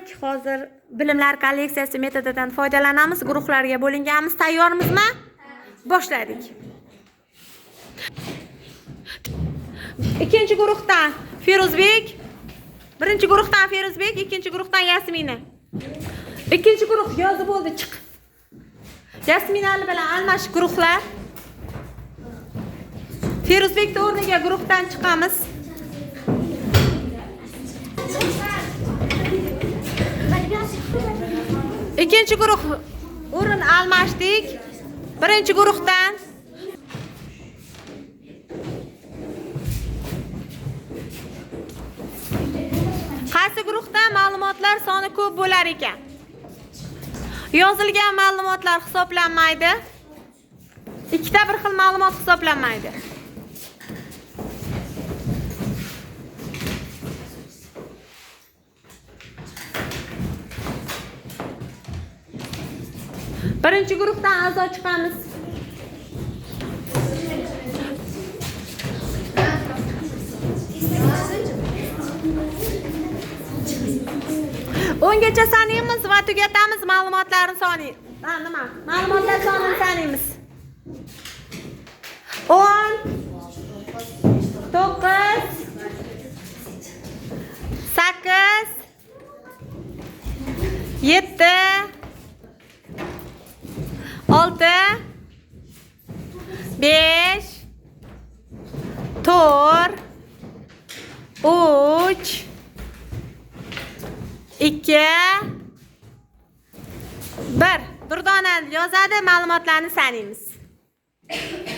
Boshladik. Hozir bilimlar kolleksiyasi metodidan foydalanamiz. Guruhlarga bo'linganmiz. Tayyormizmi? Boshladik. Ikkinchi guruhdan Feruzbek, birinchi guruhdan Feruzbek, ikkinchi guruhdan Yasmina. Ikkinchi guruh yozib bo'ldi, chiq. Yasminali bilan almash guruhlar. Feruzbekni o'rniga guruhdan chiqamiz. Ikkinchi guruh o'rin almashdik. Birinchi guruhdan qaysi guruhda ma'lumotlar soni ko'p bo'lar ekan? Yozilgan ma'lumotlar hisoblanmaydi. Ikkita bir xil ma'lumot hisoblanmaydi. Birinchi guruhdan a'zo chiqamiz. O'ngacha sanaymiz va tugatamiz ma'lumotlarni soni. Ha, nima? Ma'lumotlar sonini sanaymiz. 10 9 8 7 6 5 4 3 2 1. Durdona yozadi, ma'lumotlarni sanaymiz.